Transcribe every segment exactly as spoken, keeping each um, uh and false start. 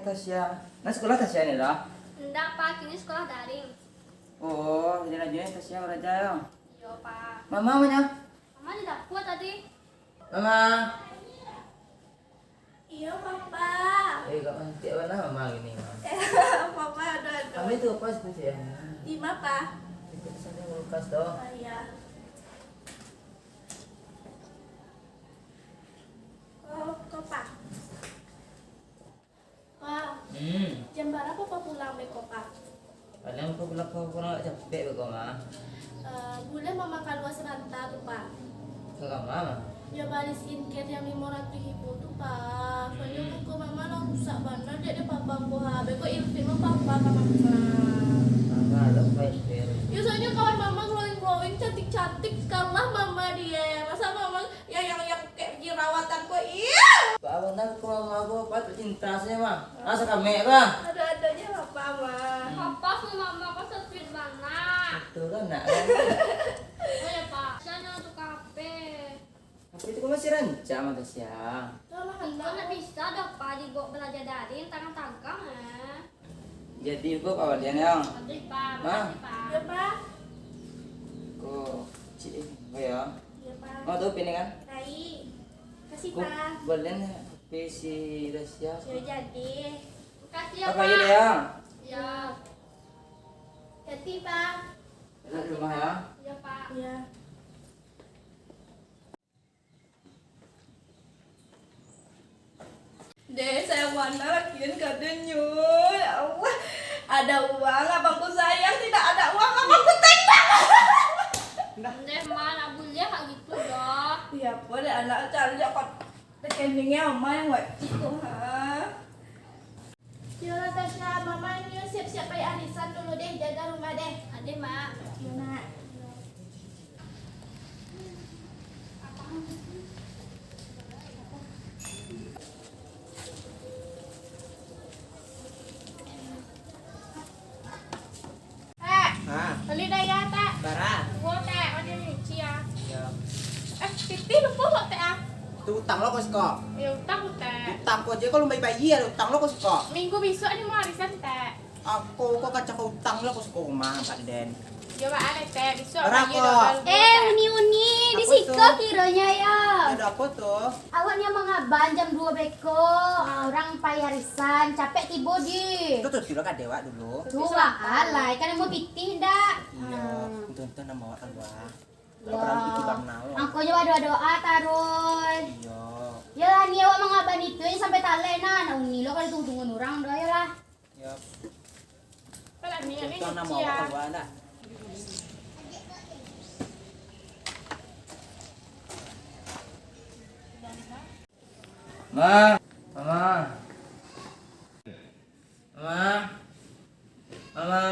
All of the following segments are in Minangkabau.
Tasya. Nah, sekolah Tasya ni lah. Ndak, Pak. Kini sekolah daring. Oh, jadi lanjutnya Tasya belajar ya? Iyo, Pak. Mama mana? Mama di dapur tadi. Mama. Iyo, Papa. Eh, kak mantik bana Mama gini, Ma. Papa, aduh, aduh. Kami tu apa sih, sayang? Lima, Pa. Itu sana kulkas tu. Oh, iya. Ko, ko, Pa. Pa, Hmm. jam bara Papa pulang beko, Pa? Paling aku pulang, aku pulang agak capek beko, Ma. Eh, buliah Mama kalua sabanta tu, Pa? Ka kama, Ma? Yo bali skincare yang limo ratuih ribu tu, Pa. Soalnyo Hmm. muko Mama lah rusak bana dek, dek Papa ko, ha. Beko ilfil lo Papa ka Mama. Mama lah, Pa, ilfil. Yo, soalnyo kawan Mama glowing-glowing, cantik-cantik, kalah Mama dia. Masa Mama Yang, yang, yang kayak jerawatan ko, iya. Ba bana ko Mama ko, Papa tu cinta sajo, Ma. Asa kamek ko. Ado-adonya Papa, Ma. Hmm. Papa sama Mama ko so sweet bana. Betul kan, Nak, kan? Oh ya, Pak. Saya tukang H P. H P tu kan masih rancak, Ma, kasihan. Itulah, Mama. Ndak bisa doh, Pak, dibawa belajar daring, tangan tagang, eh. Jadi, ko ka balian, yo? Makasih, Pak. Ma? Makasih, Pak. Yo, Pak. Ko, cik, eh, ko yo. Yo, Pak. Ma, tu pin kan? Baik. Makasih, Pak. Ko balian H P si Rasya. Yo, jadi. Makasih, yo, Pak. Yo. Jadi, Pak. Enak di rumah, yo? Yo, Pak. Yo. Deh, sayang bana lakian kadonyo. Ya Allah, ada uang abangku sayang, tidak ada uang abangku tembak. Deh, Ma, ndak buliah kak gitu doh. Iya, apo deh, anak cari apo rekeningnyo Ama yang wajib tu, ha. Yolah, Tasya, Mama ni siap-siap pai arisan dulu deh, jaga rumah deh. Ade, Mak. Yo, Nak. Tak. Ha. Bali dayah, Tak. Bara? Duo, Tak. Ado mici, ah. Iyo. Eh, pitih lupo kok, Tak, ah. Tu utang lo ko siko. Yo, utang, Tak. Utang ko je, kalau bai-bai ado utang lo ko siko. Minggu bisuak ni mau arisan, Tak. Ako ko kacako utang lo ko siko rumah, Pak Den. Yo, baa lai, Tak. Bisuak bara ko? Eh, uni-uni, di siko kironyo yo. Ado apo tu? Awak ni mangaban jam duo beko, ah, urang pai arisan, capek tibo di. Tu, tu, tu lah ka dewek dulu. Tu lah, alai, kan mau pitih ndak? Iyo, untung-untung namo awak kalua. Yo. Kalau pitih bang nau. Angkonyo badoa-doa taruih. Iyo. Yo lah, ni awak mangaban itu nyo sampai talek nah, nak uni lo kalau tunggu-tunggu urang doh, yo lah. Yap. Contoh namo awak kalua ndak? Ma, Mama. Mama. Mama.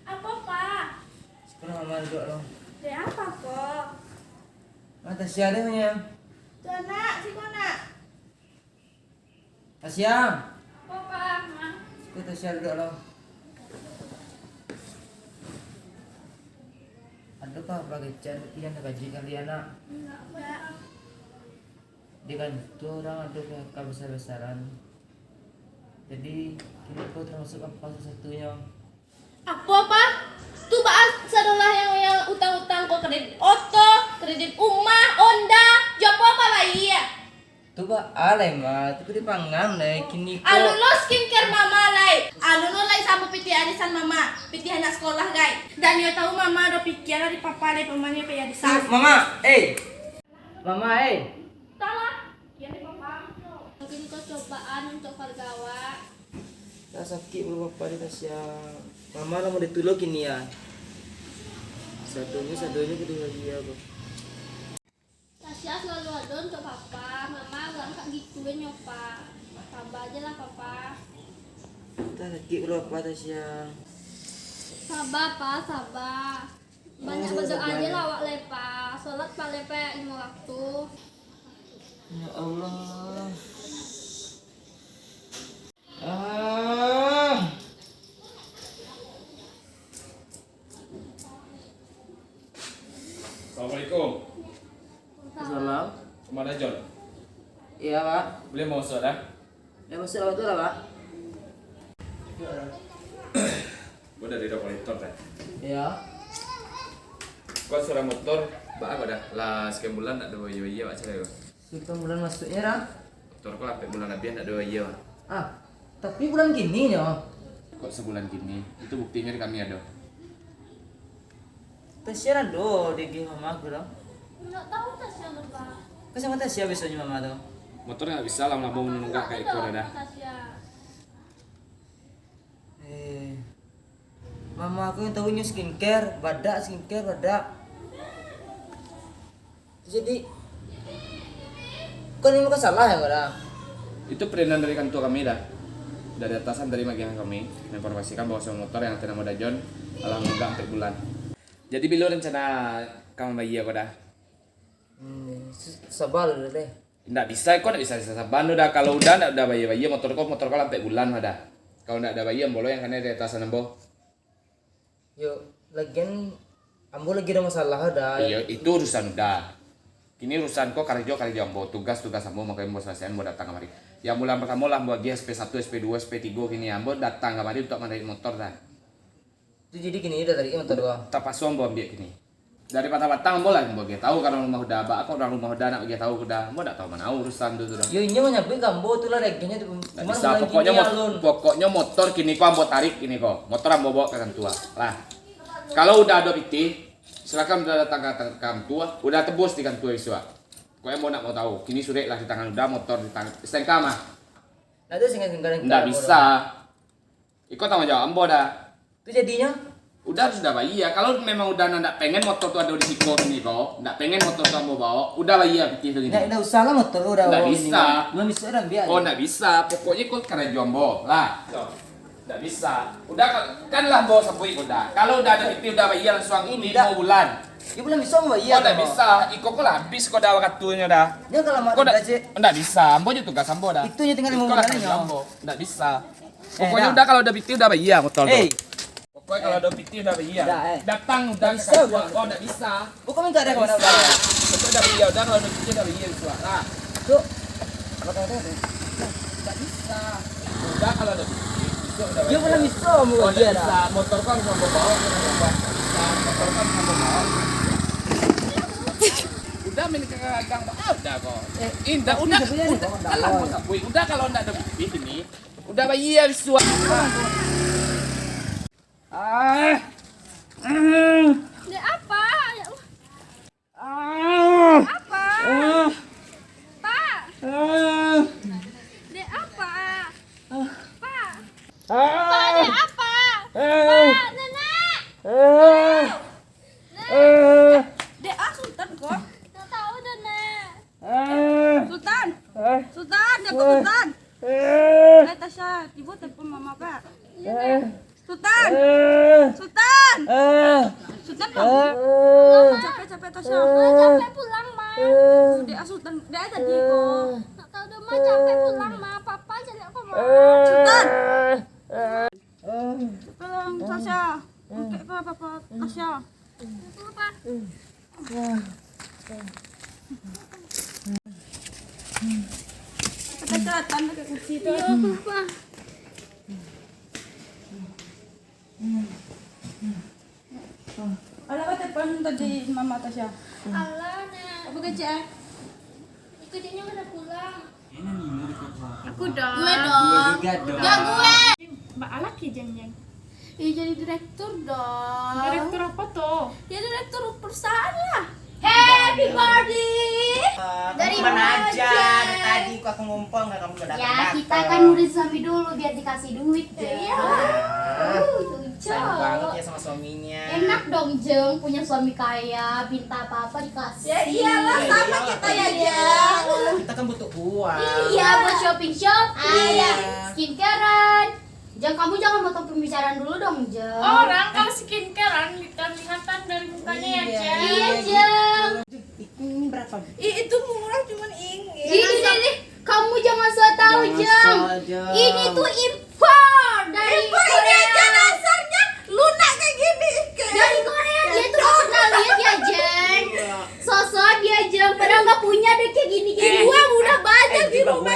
Apo, Pa? Siko Mama duduak lo. Dek apo ko? Ma, Tasya deh, Mama. Tu anak, siko nak. Tasya! Apo, Pa? Ma. Siko Tasya duduak lo. Ado kah bagecek Tasya nan takajuik kalian, nak? Indak, Pa. Di kantua urang ado P H K basar-basaran. Jadi, kini ko tamasuak Papa salah satunyo. Apo, Pa? Tu baa sadolah yang, yang utang-utang ko, kredit oto, kredit umah, Honda, jo apo-apo lai? Tu baa lai, Ma, tu ka dipangan lai, kini ko. Alun lo skincare Mama lai, alun lo lai samo pitih arisan Mama, pitih anak sekolah gai. Dan yo tahu Mama ado pikia dari Papa lai, Mama nyo pai arisan. Mama, eh. Mama, eh. Salah. Mungkin ko cobaan untuk keluarga awak. Lah sakik pulo Papa ni, kasian. Mama lah mau ditulo kini ya. Sadonyo, sadonyo kudu bagi ya, Bang. Tasya selalu ado untuk Papa. Mama urang kak gituin nyo, Pa. Sabar je lah, Papa. Lah sakik pulo Papa, Tasya. Sabar, Pa, sabar. Banyak berdoa je lah awak lai, Pa. Solat pale pe limo waktu. Ya Allah. Ah. Assalamualaikum. Salam. Komandan John. Iya, Pak. Buliah masuak, dah? Dah masuk lah tu lah, Pak. Ko dari Dokoletor, kan? Iyo. Ko surat motor, baa ko dah? Lah sakian bulan ndak ado bayia-bayia, baa caro ko? Sakian bulan masuaknyo dah? Motor ko lah ampek bulan labiah ndak ado bayia, Pak. Ah, tapi bulan kini nyo. Kok sabulan kini? Itu buktinyo di kami ado. Tasya ado di geng mama ko dah. Ndak tahu Tasya tu, Pak. Ka samo Tasya biasonyo mama tu? Motor ndak bisa lah lamo manunggak ka iko dah. Eh, mama ko yang tahu nyo skincare, badak skincare, badak. Jadi, bukan yang bukan salah ya, dah. Itu perenan dari kantua kami dah. Dari atasan tadi magiahan kami, menginformasikan bahwa sewa motor yang atas namo Dajon alah manunggak ampek bulan. Jadi, bilo rencana ka mambayia ko dah? Hmm, s-, saba dulu deh. Ndak bisa, ko ndak bisa, bisa saban tu dah. Kalau Uda ndak, Uda bayia-bayia motor ko, motor ko lah ampek bulan lah dah. Kalau ndak Uda bayia, ambo lo yang kanai dari atasan ambo. Yo, lagian ambo lagi ado masalah dah. Iyo, itu urusan Uda. Kini urusan ko karajo, karajo ambo, tugas, tugas ambo, mako ambo salasaian, ambo datang kamari. Yang bulan partamo lah ambo agiah S P satu, S P duo, S P tigo kini, ambo datang kamari untuak manarik motor dah. Tu jadi kini Uda tarik motor ko? Tapaso ambo ambiak kini. Dari patang-patang ambo lah ambo agiah tahu ka urang rumah Uda, baa kok urang rumah Uda ndak agiah tahu ka Uda, ambo ndak tahu manau urusan tu, tu dah. Yo, inyo manyabuik ka ambo tu lah dagiahnyo tu. Ndak bisa, pokoknyo mot-, pokoknyo motor kini ko ambo tarik kini ko. Motor ambo bawa ka kantua. Lah. Kalau Uda ado pitih, silakan Uda datang ka, ka kantua, Uda tebus di kantua isuak. Pokoknyo ambo ndak mau tahu. Kini surek lah di tangan Uda, motor di tangan, S T N K mah. Ndak bisa. Iko tanggung jawab ambo dah. Tu jadinyo? Uda harus Uda bayia. Kalau memang Uda ndak pengen motor tu ado di siko kini ko, ndak pengen motor tu ambo bawa, Uda bayia pitih tu kini. Ndak, ndak usah lah motor Uda bawa kini. Ndak bisa. Bulan bisuak Uda ambiak. Oh, ndak bisa. Pokoknyo ko karajo ambo lah. Ndak bisa. Uda ka-, kan lah ambo sabuik Uda. Kalau Uda ado pitih Uda bayia langsuang limo bulan. Yo, bulan bisuak ambo bayia. Oh, ndak bisa. Iko ko lah abih ko dah wakatunyo dah. Ndak bisa. Ambo jo tugas ambo dah. Itu nyo tingga limo bulan nyo. Ndak bisa. Eh, Pokoknyo Uda kalau ado pitih Uda bayia motor tu. Pokoknyo kalau ado pitih Uda bayia. Datang Uda ka kantua. Oh, ndak bisa. Bukan minta dah kawan Uda. Uda bayia, Uda kalau ado pitih Uda bayia isuak. Nah. Tu. Ndak bisa. Uda kalau ado pitih, isuak Uda bayia. Yo, bulan bisuak ambo bayia dah. Motor ko harus ambo bawa. Motor ko harus ambo bawa. Uda main ka gadang baa Uda ko. Eh, Uda, Uda, Uda kalau ndak ado pitih kini, Uda bayia isuak. Ah. Dek apa? Ya Allah. Ah. Apa? Ah. Pak. Ah. Dek apa? Ah. Pak. Ah. Pak, dek apa? Ah. Pak, Nenek. Ah. Nenek. Ah. Dek, ah, Sultan ko? Ndak tahu dah, Nek. Ah. Sultan. Ah. Sultan, dek apa, Sultan? Ah. Eh, Tasya, tibo telepon mama, Pak. Iya, Nek. Sultan! Eh. Sultan! Eh. Sultan, eh. Capek, capek, Tasya. Eh. Capek pulang, Ma. Eh. Dek, ah, Sultan, dek, ah, tadi ko. Nak tahu dong, Ma, capek pulang, Ma. Papa cari ko, Ma. Eh. Sultan! Eh. Capek pulang, Tasya. Angkat ko, Papa, Tasya. Itu apa? Kita selatan pakai kunci tu. Iya, Papa. Alah, kau telepon tadi Mama Tasya. Alah, Nek. Apa kecek, eh? Itu dia nyo kada pulang. Aku dong. Gue dong. Gue juga dong. Gak gue. Baa laki jeng-jeng. Ih, jadi direktur dong. Direktur apa tuh? Ya, direktur perusahaan lah. Happy birthday. Eh, dari mana aja? Dari tadi kok aku ngumpul, nggak kamu datang-datang. Ya, kita kan udah suami dulu biar dikasih duit, ya. Iya. Uh, lucu. Sayang banget ya sama suaminya. Enak dong, Jeng, punya suami kaya, minta apa-apa dikasih. Ya iyalah, sama kita ya, Jeng. Kita kan butuh uang. Iya, buat shopping-shopping. Ah, iya. Skincarean. Jeng, kamu jangan potong pembicaraan dulu dong, Jeng. Orang kalau skincarean kelihatan dari mukanya ya, Jeng. Iya, Jeng. Ini berapa? Ih, itu murah, cuman ini. Ini, ini, ini. Kamu jangan so tau, Jeng. Ini tuh impor dari Korea. Impor ini aja dasarnya lunak kayak gini. Dari Korea, dia tuh nggak pernah lihat ya, Jeng. Iya. Sosok dia, Jeng, padahal nggak punya deh kayak gini-gini. Uang udah banyak di rumah.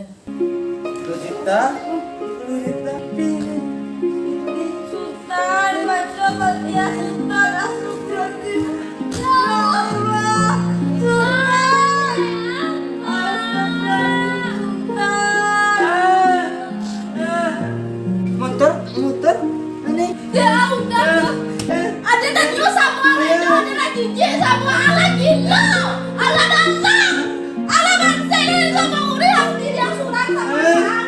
Sepuluh juta, sepuluh juta. Sultan, baco Fatihah, Sultan. Astagfirullahaladzim. Ya Allah, Sultan. Astagfirullahaladzim, Sultan. Ah, ah. Motor, motor, ini. Ya, udah. Ada nan nyo samo alah nyo, ada nan jijik samo alah gilo. Alah datang. Alah bantai samo urang diri yang surang samo urang.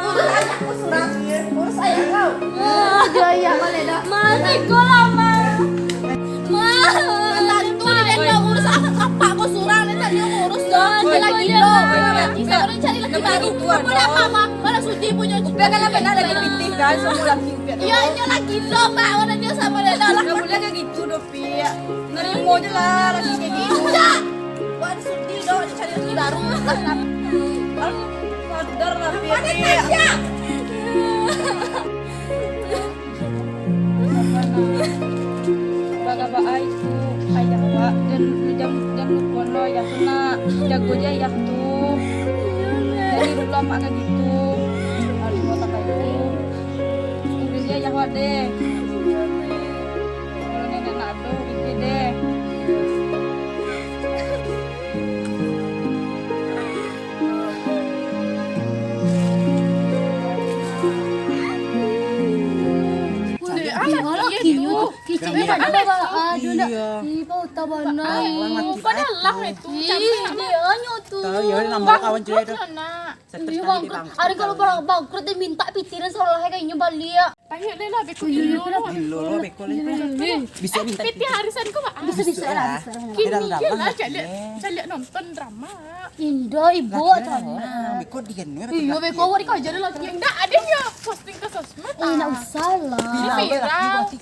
Urus anakku surang. Urus ayah kau. Urus jo ayah baliak dah. Mati kau lah, Ma. Ma. Tantu dia nak urus anak apak kau surang, dia tadi urus dah. Dia lagi lo. Dia lagi. Sekarang cari lagi baru. Kau nak apa, Ma? Mana sudi punyo. Upiak kan lah pernah lagi pitih kan, sama laki Upiak. Iya, iya lagi lo, Mak. Mana dia sama dia dah lah. Nggak boleh kayak gitu doh, Piak. Nerimo je lah, laki kayak gitu. Tidak. Kau ada sudi doh, cari laki baru. Sadar lah, Piak. Ada Tasya. Baa-baa itu ayah awak, jan, jan, jan lupo lo ayah tu, nak. Jago je ayah tu. Jadi dulu amak ka gitu. Aduh, tak kayak itu. Udah je ayah awak deh. Kalau nenek nak ado, udah deh. Alah, kicik nyo tu. Kicik nyo tu, Bang. Aduh, nak. Ih, bau tabana. Padahal lah itu. Ih, dia nyo tu. Tahu ya, nama kawan cewek tu. Iya, bangkrut. Ada kalau bangkrut, dia minta pitiran salah kayak inyo baliak. Tanya deh lah, beko gilo lah. Gilo lah, beko lah. Bisa minta piti arisan ko, Mak. Bisa, bisa lah, bisa lah. Kini je lah, caliak, caliak nonton drama. Indah, ibu, atau beko di kene. Iyo, beko awak dikaja deh laki. Indak, ada nyo posting ke sosmed. Eh, ndak usah lah. Ini viral.